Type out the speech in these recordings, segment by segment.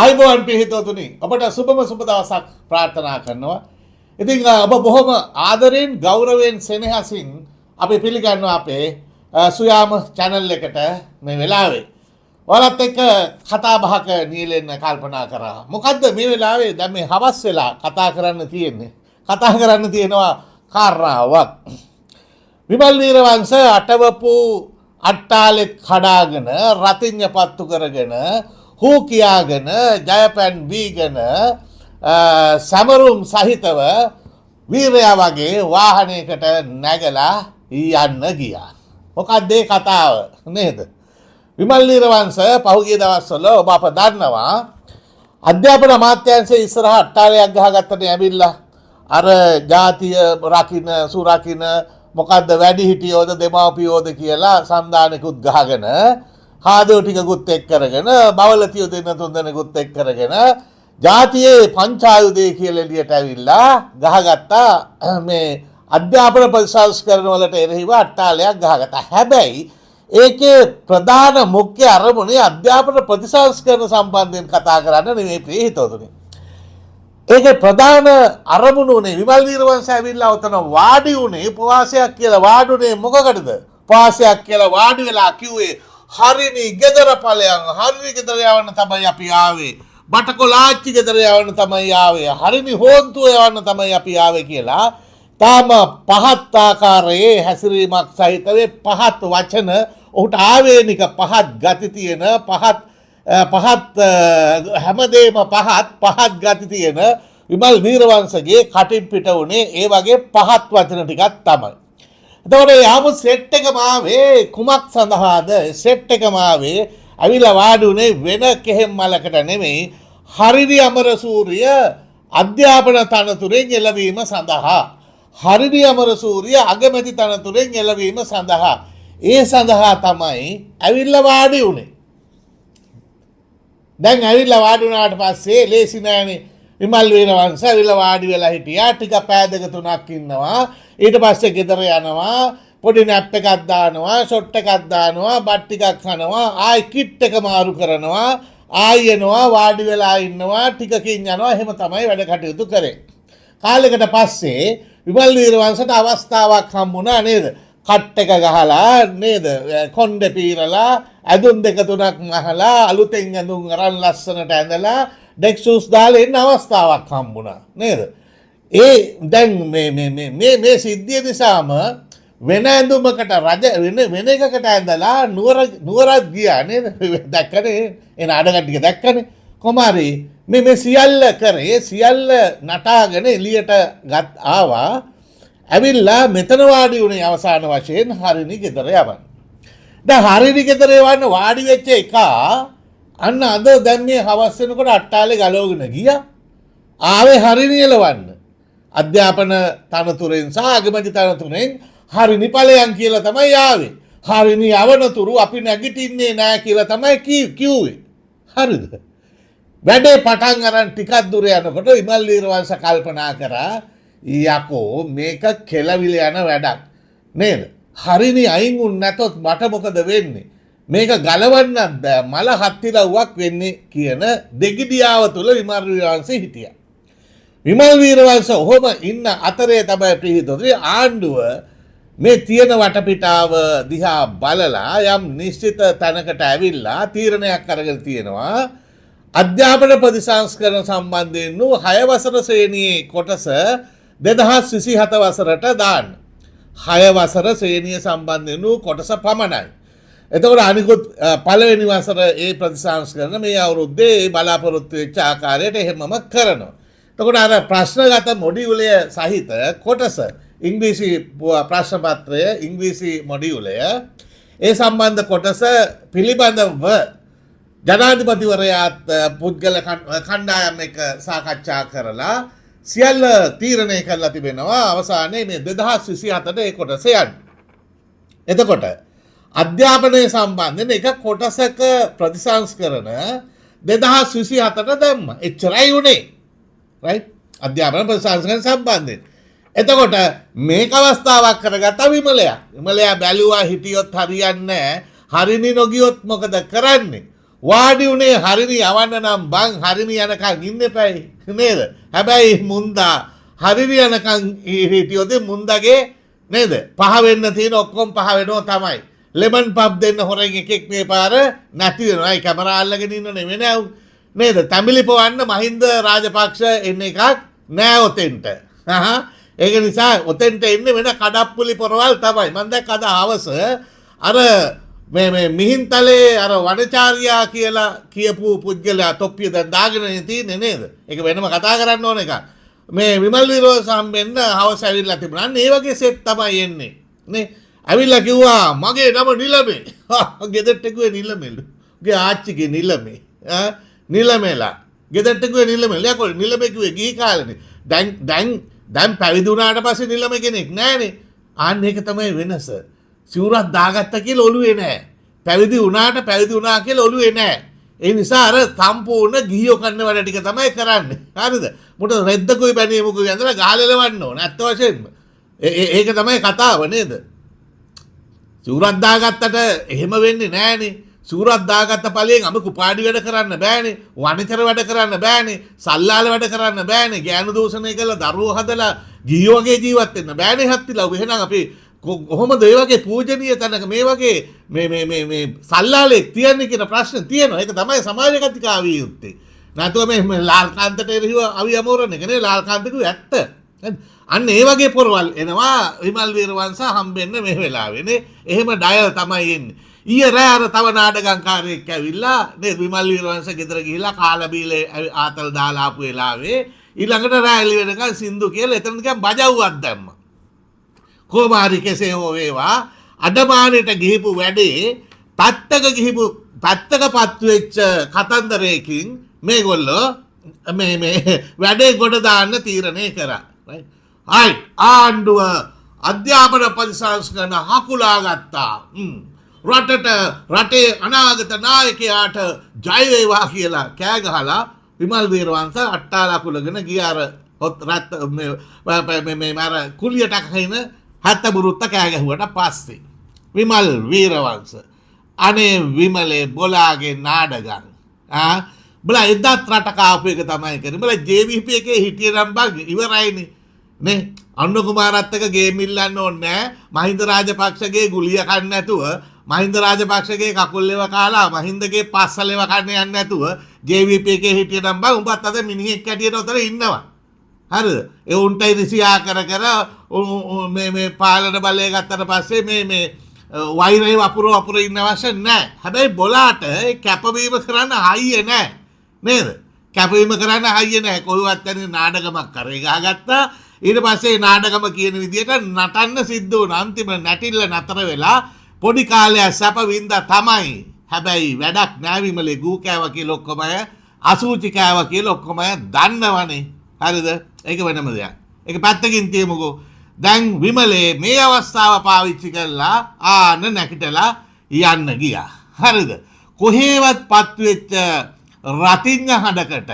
ආයුබෝවන් පිහිටවතුනි, ඔබට සුබම සුබ දවසක් ප්‍රාර්ථනා කරනවා. ඉතින් ඔබ බොහොම ආදරෙන්, ගෞරවයෙන්, සෙනෙහසින් අපි පිළිගන්නවා අපේ සුයාම චැනල් එකට මේ වෙලාවේ. ඔයාලත් එක්ක කතා බහක නියැලෙන්න කල්පනා කරා. මොකද්ද මේ වෙලාවේ දැන් මේ හවස් වෙලා කතා කරන්න තියෙන්නේ? කතා කරන්න තියෙනවා කාරණාවක්. විමල් වීරවංශ අටවපු අට්ටාලෙත් කඩාගෙන, රතිඤ්ඤ පත්තු කරගෙන, හූ කියාගෙන, ජයපැන් බීගෙන, සැමරුම් සහිතව වීරයා වගේ වාහනයකට නැගලා යන්න ගියා. මොකක්ද ඒ කතාව නේද? විමල් වීරවංශ පහුගිය දවස්වල ඔබ අප දන්නවා අධ්‍යාපන අමාත්‍යාංශයේ ඉස්සරහ අට්ටාලයක් ගහගත්තනේ ඇවිල්ලා. අර ජාතිය රකින්න, සුරකින්න, මොකද්ද වැඩිහිටියෝද දෙමව්පියෝද කියලා සන්දානකුත් ගහගෙන, හාදෝ ටිකකුත් එක් කරගෙන, බවලතියෝ දෙන්න තුන් දෙනෙකුත් එක් කරගෙන, ජාතියේ පංචායුධය කියලා එළියට ඇවිල්ලා ගහගත්තා. මේ අධ්‍යාපන ප්‍රතිසංස්කරණ වලට එරෙහිව අට්ටාලයක් ගහගත්තා. හැබැයි ඒකේ ප්‍රධාන මුඛ්‍ය අරමුණේ අධ්‍යාපන ප්‍රතිසංස්කරණ සම්බන්ධයෙන් කතා කරන්න නෙමෙයි ප්‍රිය හිතවතුනි. ඒකේ ප්‍රධාන අරමුණ උනේ විමල් වීරවංශ ඇවිල්ලා ඔතන වාඩි වුණේ උපවාසයක් කියලා. වාඩි වුණේ මොකකටද? උපවාසයක් කියලා වාඩි වෙලා කිව්වේ හරිනි ගෙදර ඵලයන්, හරිනි ගෙදර යවන්න තමයි අපි ආවේ. බටකොළ ආච්චි ගෙදර යවන්න තමයි ආවේ. හරිනි හෝන්තුව යවන්න තමයි අපි ආවේ කියලා තාම පහත් ආකාරයේ හැසිරීමක් සහිත වේ පහත් වචන, ඔහුට ආවේනික පහත් ගති තියෙන, පහත් පහත් හැමදේම පහත් පහත් ගති තියෙන විමල් වීරවංශගේ කටින් පිට වුණේ ඒ වගේ පහත් වචන ටිකක් තමයි. එතකොට ඒ ආපු සෙට් එකම ආවේ කුමක් සඳහාද? සෙට් එකම ආවේ, ඇවිල්ලා වාඩි වුණේ වෙන කෙහෙම් මලකට නෙමෙයි, හරිනි අමරසූරිය අධ්‍යාපන තනතුරෙන් එළවීම සඳහා. හරිනි අමරසූරිය අගමැති තනතුරෙන් එළවීම සඳහා. ඒ සඳහා තමයි ඇවිල්ලා වාඩි වුණේ. දැන් ඇවිල්ලා වාඩි වුණාට පස්සේ ලේසි නෑනේ. විමල් වීරවංශ ඇවිල්ලා වාඩි වෙලා හිටියා. ටික පෑ දෙක තුනක් ඉන්නවා. ඊට පස්සේ ගෙදර යනවා. පොඩි නැප් එකක් දානවා, ෂොට් එකක් දානවා, බත් ටිකක් කනවා, ආයි කිට් එක මාරු කරනවා, ආයි එනවා, වාඩි වෙලා ඉන්නවා, ටිකකින් යනවා. එහෙම තමයි වැඩ කටයුතු කරේ. කාලෙකට පස්සේ විමල් වීරවංශට අවස්ථාවක් හම්බුණා නේද? කට් එක ගහලා නේද? කොණ්ඩේ පීරලා, ඇඳුම් දෙක තුනක් මහලා, අලුතෙන් ඇඳුම් අරන් ලස්සනට ඇඳලා, ඩෙක් ෂූස් දාලා එන්න අවස්ථාවක් හම්බුණා නේද? ඒ දැන් මේ මේ මේ මේ මේ සිද්ධිය නිසාම වෙන ඇඳුමකට රජ වෙන වෙන එකකට ඇඳලා නුවරත් ගියා නේද? දැක්කනේ, ඒ නාටක ටික දැක්කනේ. කොහොම හරි මේ මේ සියල්ල කරේ, සියල්ල නටාගෙන එළියට ගත් ආවා. ඇවිල්ලා මෙතන වාඩි වුණේ අවසාන වශයෙන් හරිනි ගෙදර යවන්න. දැන් හරිනි ගෙදර යවන්න වාඩි වෙච්ච එකා අන්න අද දැන් මේ හවස් වෙනකොට අට්ටාලේ ගලවගෙන ගියා. ආවේ හරිනි එලවන්න. අධ්‍යාපන තනතුරෙන් සහ අගමැති තනතුරෙන් හරිනි ඵලයන් කියලා තමයි ආවේ. හරිනි යවනතුරු අපි නැගිටින්නේ නෑ කියලා තමයි කිව්වේ. හරිද? වැඩේ පටන් අරන් ටිකක් දුර යනකොට විමල් වීරවංශ කල්පනා කරා, යකෝ මේක කෙලවිල යන වැඩක් නේද? හරිනි අයින් වුන් නැතොත් මට මොකද වෙන්නේ? මේක ගලවන්නත් බෑ, මල හත්තිලව්වක් වෙන්නේ කියන දෙගිඩියාව තුළ විමල් වීරවංශ හිටියා. විමල් වීරවංශ ඔහොම ඉන්න අතරේ තමයි ප්‍රියහිතවතුනි ආණ්ඩුව මේ තියෙන වටපිටාව දිහා බලලා යම් නිශ්චිත තැනකට ඇවිල්ලා තීරණයක් අරගෙන තියෙනවා. අධ්‍යාපන ප්‍රතිසංස්කරණ සම්බන්ධයෙන් වූ 6 වසර ශ්‍රේණියේ කොටස 2027 වසරට දාන්න. 6 වසර ශ්‍රේණිය සම්බන්ධයෙන් වූ කොටස පමණයි. එතකොට අනිකුත් පළවෙනි වසර ඒ ප්‍රතිසංස්කරණ මේ අවුරුද්දේ ඒ බලාපොරොත්තු වෙච්ච ආකාරයට එහෙමම කරනවා. එතකොට අර ප්‍රශ්නගත මොඩියුලය සහිත කොටස, ඉංග්‍රීසි ප්‍රශ්න පත්‍රය, ඉංග්‍රීසි මොඩියුලය, ඒ සම්බන්ධ කොටස පිළිබඳව ජනාධිපතිවරයාත් පුද්ගල කණ්ඩායම් එක්ක සාකච්ඡා කරලා සියල්ල තීරණය කරලා තිබෙනවා අවසානයේ මේ 2027ට ඒ කොටස යන්න. එතකොට අධ්‍යාපනය සම්බන්ධයෙන් එක කොටසක ප්‍රතිසංස්කරණ 2027ට දැම්ම. එච්චරයි උනේ. රයිට්? අධ්‍යාපන ප්‍රතිසංස්කරණ සම්බන්ධයෙන්. එතකොට මේක අවස්ථාවක් කරගත්තා විමලයා. විමලයා බැලුවා හිටියොත් හරියන්නේ නැහැ. හරිනි නොගියොත් මොකද කරන්නේ? වාඩි උනේ හරිනි යවන්න නම් බං හරිනි යනකන් ඉන්න එපැයි නේද? හැබැයි මුන්දා හරිනි යනකන් හිටියොත් මුන්දගේ නේද? පහ වෙන්න තියෙන ඔක්කොම පහ වෙනවා තමයි. ලෙමන් පබ් දෙන්න හොරෙන් එකෙක් මේ පාර නැති වෙනවා. ඒ කැමරා අල්ලගෙන ඉන්න නෙමෙයි නෑ නේද? තමිලි පොවන්න මහින්ද රාජපක්ෂ එන්න එකක් නෑ ඔතෙන්ට. ඒක නිසා ඔතෙන්ට එන්නේ වෙන කඩප්පුලි පොරවල් තමයි. මං දැක්ක අද හවස අර මේ මේ මිහින්තලේ අර වනචාරියා කියලා කියපු පුද්ගලයා තොප්පිය දැන් දාගෙන තියෙන්නේ නේද? ඒක වෙනම කතා කරන්න ඕන එකක්. මේ විමල් විරෝධ සම්බෙන්න හවස ඇවිල්ලා තිබුණා. අන්න ඒ වගේ සෙට් තමයි එන්නේ. නේ? ඇවිල්ලා කිව්වා මගේ නම නිලමේ. ගෙදරට කිව්වේ නිලමේලු. ගේ ආච්චිගේ නිලමේ. ඈ නිලමේලා. ගෙදරට කිව්වේ නිලමේ. යකෝ නිලමේ කිව්වේ ගිහි කාලේනේ. දැන් දැන් දැන් පැවිදි වුණාට පස්සේ නිලමේ කෙනෙක් නෑනේ. ආන්න ඒක තමයි වෙනස. සිවුරක් දාගත්ත කියලා ඔළුවේ නෑ. පැවිදි වුණාට පැවිදි වුණා කියලා ඔළුවේ නෑ. ඒ නිසා අර සම්පූර්ණ ගිහියෝ කරන වැඩ ටික තමයි කරන්නේ. හරිද? මුට රෙද්දකුයි බැනීමකුයි ඇඳලා ගහලෙලවන්න ඕන. ඇත්ත වශයෙන්ම. ඒක තමයි කතාව නේද? සිවුරක් දාගත්තට එහෙම වෙන්නේ නෑනේ. සිවුරක් දාගත්ත ඵලයෙන් අපි කුපාඩි වැඩ කරන්න බෑනේ. වනචර වැඩ කරන්න බෑනේ. සල්ලාල වැඩ කරන්න බෑනේ. ගෑනු දූෂණය කරලා දරුවෝ හදලා ගිහියෝ වගේ ජීවත් වෙන්න බෑනේ හත්තිලා. එහෙනම් අපි කොහොමද ඒ වගේ පූජනීය තැනක මේ වගේ මේ මේ මේ මේ සල්ලාලෙක් තියන්නේ කියන ප්‍රශ්න තියෙනවා. ඒක තමයි සමාජ කතිකාව විය යුත්තේ. නැතුව මේ ලාල්කාන්තට එරෙහිව අවි අමෝරන එක නේ. ලාල්කාන්ත කිව්වේ ඇත්ත. අන්න ඒ වගේ පොරවල් එනවා විමල් වීරවංශ හම්බෙන්න මේ වෙලාවේ නේ. එහෙම ඩයල් තමයි එන්නේ. ඊයේ රෑ අර තව නාටකම්කාරයෙක් ඇවිල්ලා නේ විමල් වීරවංශ ගෙදර ගිහිල්ලා කාලා බීලා ආතල් දාලා ආපු වෙලාවේ ඊළඟට රෑ එළි වෙනකන් සින්දු කියලා එතන නිකන් බජව්වක් දැම්මා. කොහොම හරි කෙසේ හෝ වේවා අඩමාණයට ගිහිපු වැඩේ පැත්තක ගිහිපු පැත්තක පත්තු වෙච්ච කතන්දරයකින් මේගොල්ලෝ මේ මේ වැඩේ ගොඩ දාන්න තීරණය කරා. රයිට්. ආණ්ඩුව අධ්‍යාපන පරිසංස්කරණ හකුලා ගත්තා. රටට රටේ අනාගත නායකයාට ජය වේවා කියලා කෑ ගහලා විමල් වීරවංශ අට්ටාලා කුලගෙන ගියා. අර හොත් රත් මේ මේ මේ අර කුලියට කහින හැත්ත බුරුත්ත කෑ ගැහුවට පස්සේ විමල් වීරවංශ අනේ විමලේ බොලාගේ නාඩගම් ආ බලා එදත් රටක ආපු එක තමයි කරන්නේ. බලා JVP එකේ හිටියේ නම් බං ඉවරයිනේ නේ. අනුර කුමාරත් එක්ක ගේම් ඉල්ලන්න ඕනේ නෑ. මහින්ද රාජපක්ෂගේ ගුලිය කන්න නැතුව, මහින්ද රාජපක්ෂගේ කකුල් ලෙව කාලා මහින්දගේ පස්ස ලෙව කන්න යන්නේ නැතුව JVP එකේ හිටියේ නම් බං උඹත් අද මිනිහෙක් හැටියට ඔතන ඉන්නවා. හරිද? ඒ උන්ට ඉරිසියා කර කර මේ මේ පාලන බලය ගත්තට පස්සේ මේ මේ වෛරය වපුර වපුර ඉන්න අවශ්‍ය නෑ. හැබැයි බොලාට ඒ කැපවීම කරන්න හයිය නෑ නේද? කැපවීම කරන්න හයිය නෑ. කොහොමවත් යන්නේ නාඩගමක් කරේ ගහගත්තා. ඊට පස්සේ නාඩගම කියන විදියට නටන්න සිද්ධ වුණා. අන්තිම නැටිල්ල නතර වෙලා පොඩි කාලයක් සැප වින්දා තමයි. හැබැයි වැඩක් නෑ විමලේ ගූ කෑවා කියලා ඔක්කොම අය, අසූචි කෑවා කියලා ඔක්කොම අය දන්නවනේ. හරිද? ඒක වෙනම දෙයක්. ඒක පැත්තකින් තියමුකෝ. දැන් විමලේ මේ අවස්ථාව පාවිච්චි කරලා ආන නැගිටලා යන්න ගියා. හරිද? කොහේවත් පත් වෙච්ච රතිඤ්ඤ හඬකට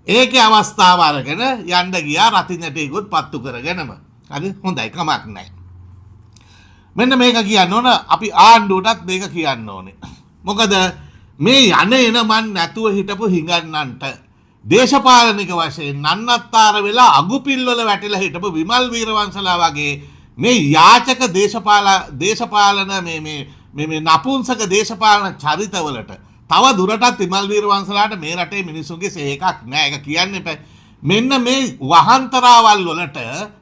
ඒකේ අවස්ථාව අරගෙන යන්න ගියා. රතිඤ්ඤ ටිකුත් පත්තු කරගෙනම. හරි හොඳයි කමක් නැහැ. මෙන්න මේක කියන්න ඕන. අපි ආණ්ඩුවටත් මේක කියන්න ඕනේ. මොකද මේ යන එන මන් නැතුව හිටපු හිඟන්නන්ට දේශපාලනික වශයෙන් නන්නත්තර වෙලා අගුපිල්වල වැටිලා හිටපු විමල් වීරවංශලා වගේ මේ යාචක දේශපාලන මේ මේ මේ මේ නපුංසක දේශපාලන චරිතවලට තව දුරටත් විමල් වීරවංශලාට මේ රටේ මිනිස්සුන්ගේ සේකක් නෑ. ඒක කියන්න එපා. මෙන්න මේ වහන්තරාවල් වලට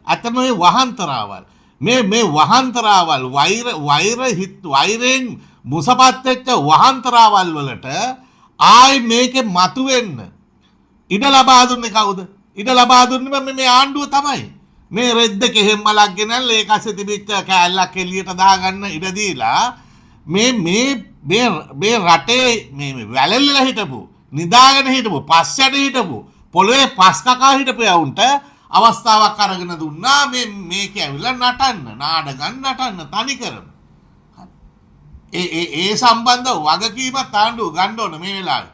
ඇත්තම මේ වහන්තරාවල් මේ මේ වහන්තරාවල් වෛර වෛර හිත් වෛරයෙන් මුසපත් වෙච්ච වහන්තරාවල් වලට ආයි මේකේ මතුවෙන්න ඉඩ ලබා දුන්නේ කවුද? ඉඩ ලබා දුන්නේ මේ ආණ්ඩුව තමයි. මේ රෙද්ද කෙහෙම් මලක් ගෙනල්ලා ඒක අස්සේ තිබිච්ච කෑල්ලක් එළියට දාගන්න ඉඩ දීලා මේ මේ මේ මේ රටේ මේ මේ වැළලීලා හිටපු, නිදාගෙන හිටපු, පස් යට හිටපු, පොළොවේ පස් කකා හිටපු යවුන්ට අවස්ථාවක් අරගෙන දුන්නා මේ මේක ඇවිල්ලා නටන්න, නාඩගම් නටන්න තනිකරම. ඒ ඒ ඒ සම්බන්ධ වගකීමත් ආණ්ඩුව ගන්න ඕන මේ වෙලාවේ.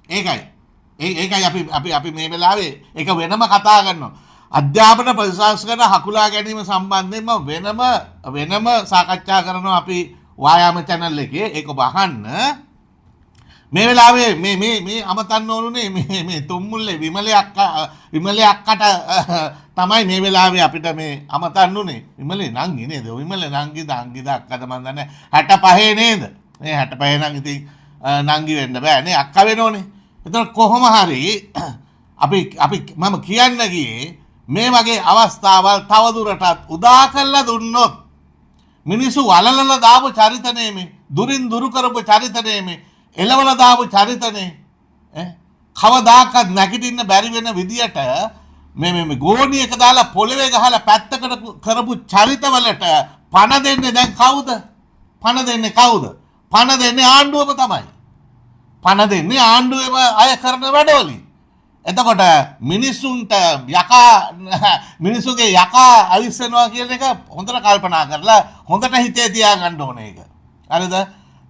ඒකයි. ඒකයි අපි අපි අපි මේ වෙලාවේ ඒක වෙනම කතා කරනවා. අධ්‍යාපන ප්‍රතිසංස්කරණ හකුලා ගැනීම සම්බන්ධයෙන්ම වෙනම වෙනම සාකච්ඡා කරනවා අපි වායාම චැනල් එකේ. ඒක ඔබ අහන්න. මේ වෙලාවේ මේ මේ මේ අමතන්න ඕනුනේ මේ මේ තුම්මුල්ලේ විමලේ අක්කා, විමලේ අක්කට තමයි මේ වෙලාවේ අපිට මේ අමතන්න උනේ. විමලේ නංගි නේද? විමලේ නංගිද අංගිද අක්කද මන් දන්නේ 65 නේද? මේ 65 නම් ඉතින් නංගි වෙන්න බෑ නේ, අක්කා වෙනෝනේ. එතකොට කොහොම හරි අපි අපි මම කියන්න ගියේ මේ වගේ අවස්ථාවල් තවදුරටත් උදා කරලා දුන්නොත් මිනිස්සු වලලලා දාපු චරිතනේ මේ, දුරින් දුරු කරපු චරිතනේ මේ, එලවලා දාපු චරිතනේ. ඈ කවදාකවත් නැගිටින්න බැරි වෙන විදියට මේ මේ මේ ගෝණි එක දාලා පොළවේ ගහලා පැත්තකට කරපු චරිතවලට පණ දෙන්නේ දැන් කවුද? පණ දෙන්නේ කවුද? පණ දෙන්නේ ආණ්ඩුවම තමයි. පණ දෙන්නේ ආණ්ඩුවේම අය කරන වැඩවලින්. එතකොට මිනිස්සුන්ට යකා, මිනිස්සුගේ යකා අවිස්සනවා කියන එක හොඳට කල්පනා කරලා හොඳට හිතේ තියාගන්න ඕනේ ඒක. හරිද?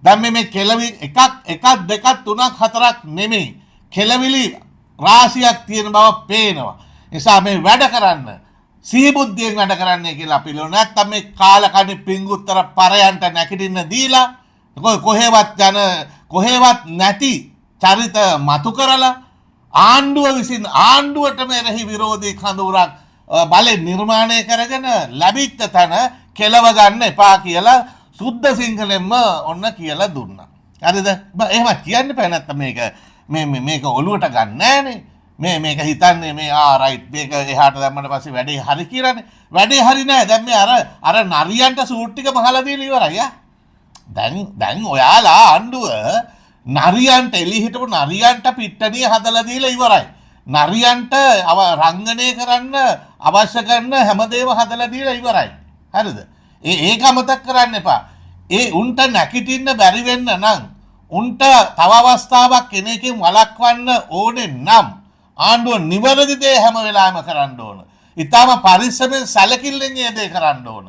දැන් මේ කෙලවි එකක් එකක් දෙකක් තුනක් හතරක් නෙමෙයි. කෙලවිලි රාශියක් තියෙන බව පේනවා. නිසා මේ වැඩ කරන්න සිහිබුද්ධියෙන් වැඩ කරන්නේ කියලා අපි ලෝ නැත්තම් මේ කාලකණ්ණි පිංගුත්තර පරයන්ට නැගිටින්න දීලා කොහෙවත් යන කොහෙවත් නැති චරිත මතු කරලා ආණ්ඩුව විසින් ආණ්ඩුවටම එරෙහි විරෝධී කඳවුරක් බලෙන් නිර්මාණය කරගෙන ලැබිච්ච තැන කෙලව ගන්න එපා කියලා සුද්ධ සිංහලෙන්ම ඔන්න කියලා දුන්නා. හරිද? එහෙම කියන්න බෑ නැත්තම් මේක මේ මේ මේක ඔලුවට ගන්න නෑනේ. මේක හිතන්නේ මේ රයිට් මේක එහාට දැම්මට පස්සේ වැඩේ හරි කියලානේ. වැඩේ හරි නෑ. දැන් මේ අර අර නරියන්ට සූට් ටික මහලා දීලා ඉවරයි යා. දැන් ඔයාලා ආණ්ඩුව නරියන්ට එලි හිටපු නරියන්ට පිට්ටනිය හදලා දීලා ඉවරයි. නරියන්ට රංගනය කරන්න අවශ්‍ය කරන හැමදේම හදලා දීලා ඉවරයි. හරිද? ඒක අමතක කරන්න එපා. ඒ උන්ට නැගිටින්න බැරි වෙන්න නම් උන්ට තව අවස්ථාවක් කෙනකින් වළක්වන්න ඕනේ නම් ආණ්ඩුව නිවැරදි දේ හැම වෙලාවෙම කරන්න ඕන. ඊටාම පරිස්සමෙන් සැලකිල්ලෙන් ඒ දේ කරන්න ඕන.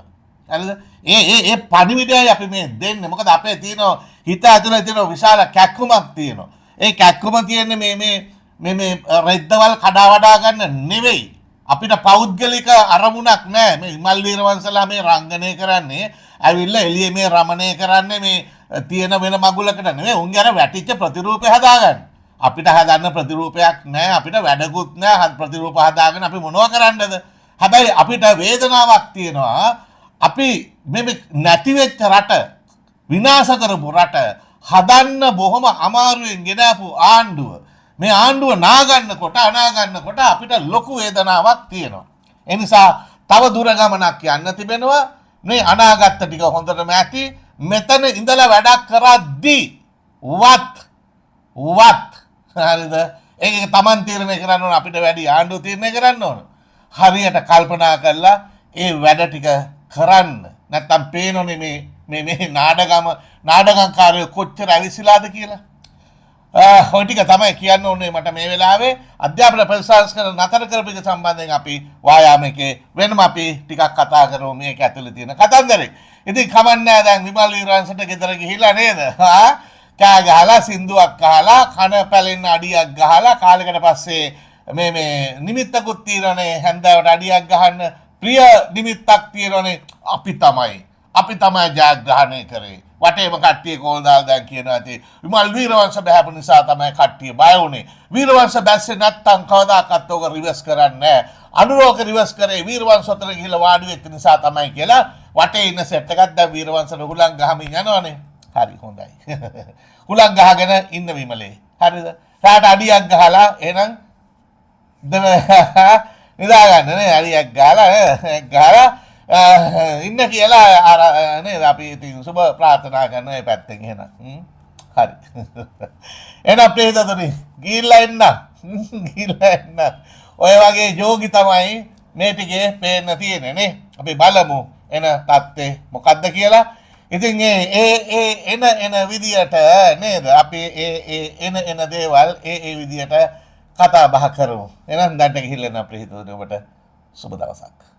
හරිද? ඒ ඒ ඒ පණිවිඩයයි අපි මේ දෙන්නේ. මොකද අපේ තියෙන හිත ඇතුලේ තියෙන විශාල කැක්කුමක් තියෙනවා. ඒ කැක්කුම තියෙන්නේ මේ මේ මේ මේ රෙද්දවල් කඩා වඩා ගන්න නෙවෙයි. අපිට පෞද්ගලික අරමුණක් නෑ. මේ විමල් වීරවංශලා මේ රංගනය කරන්නේ ඇවිල්ලා එළියේ මේ රමණය කරන්නේ මේ තියෙන වෙන මගුලකට නෙවෙයි. උන්ගේ අර වැටිච්ච ප්‍රතිරූපය හදාගන්න. අපිට හදන්න ප්‍රතිරූපයක් නෑ. අපිට වැඩකුත් නෑ. ප්‍රතිරූප හදාගෙන අපි මොනවා කරන්නද? හැබැයි අපිට වේදනාවක් තියෙනවා. අපි මේ නැති වෙච්ච රට, විනාශ කරපු රට හදන්න බොහොම අමාරුවෙන් ගෙනාපු ආණ්ඩුව, මේ ආණ්ඩුව නාගන්නකොට අනාගන්නකොට අපිට ලොකු වේදනාවක් තියෙනවා. ඒ නිසා තව දුර ගමනක් යන්න තිබෙනවා. මේ අනාගත ටික හොඳටම ඇති. මෙතන ඉඳලා වැඩක් කරද්දී වත් වත් හරිද? ඒක තමන් තීරණය කරන්න ඕන, අපිට වැඩි ආණ්ඩුව තීරණය කරන්න ඕන. හරියට කල්පනා කරලා ඒ වැඩ ටික කරන්න. නැත්තම් පේනෝනේ මේ මේ මේ නාඩගම්කාරයෝ කොච්චර ඇවිසිලාද කියලා. ඔය ටික තමයි කියන්න ඕනේ මට මේ වෙලාවේ. අධ්‍යාපන ප්‍රතිසංස්කරණ නතර කරපු එක සම්බන්ධයෙන් අපි වායාම එකේ වෙනම අපි ටිකක් කතා කරමු මේක ඇතුලේ තියෙන කතන්දරේ. ඉතින් කමක් නෑ, දැන් විමල් වීරවංශට ගෙදර ගිහිල්ලා නේද? කෑ ගහලා සින්දුවක් අහලා කන පැලෙන්න අඩියක් ගහලා කාලෙකට පස්සේ මේ මේ නිමිත්තකුත් තියෙනනේ, හැන්දෑවට අඩියක් ගහන්න ප්‍රිය නිමිත්තක් තියෙනනේ. අපි තමයි ජයග්‍රහණය කරේ. වටේම කට්ටිය කෝල් දාලා දැන් කියනවා ඇති විමල් වීරවංශ බහැපු නිසා තමයි කට්ටිය බය වුනේ. වීරවංශ බැස්සේ නැත්තම් කවදාකවත් ඕක රිවර්ස් කරන්නේ නෑ. අනුරෝක රිවර්ස් කරේ වීරවංශ ඔතන ගිහිල්ලා වාඩි වෙච්ච නිසා තමයි කියලා වටේ ඉන්න සෙට් එකක් දැන් වීරවංශට හුලං ගහමින් යනවනේ. හරි හොඳයි. හුලං ගහගෙන ඉන්න විමලේ. හරිද? රාට අඩියක් ගහලා එහෙනම් නිදා ගන්න නේ. අඩියක් ගහලා නේ ගහලා ඉන්න කියලා අර නේද අපි ඉතින් සුබ ප්‍රාර්ථනා කරන මේ පැත්තෙන් එහෙනම්. හරි. එහෙනම් ප්‍රේතතුනි ගිහිල්ලා එන්න. ගිහිල්ලා එන්න. ඔය වගේ ජෝගි තමයි මේ ටිකේ පේන්න තියෙන්නේ නේ. අපි බලමු එන තත්ත්වේ මොකද්ද කියලා. ඉතින් ඒ ඒ ඒ එන එන විදියට නේද අපි ඒ ඒ එන එන දේවල් ඒ ඒ විදියට කතා බහ කරමු. එහෙනම් දැන්ට ගිහිල්ලා එන්න ප්‍රේතතුනි, ඔබට සුබ දවසක්.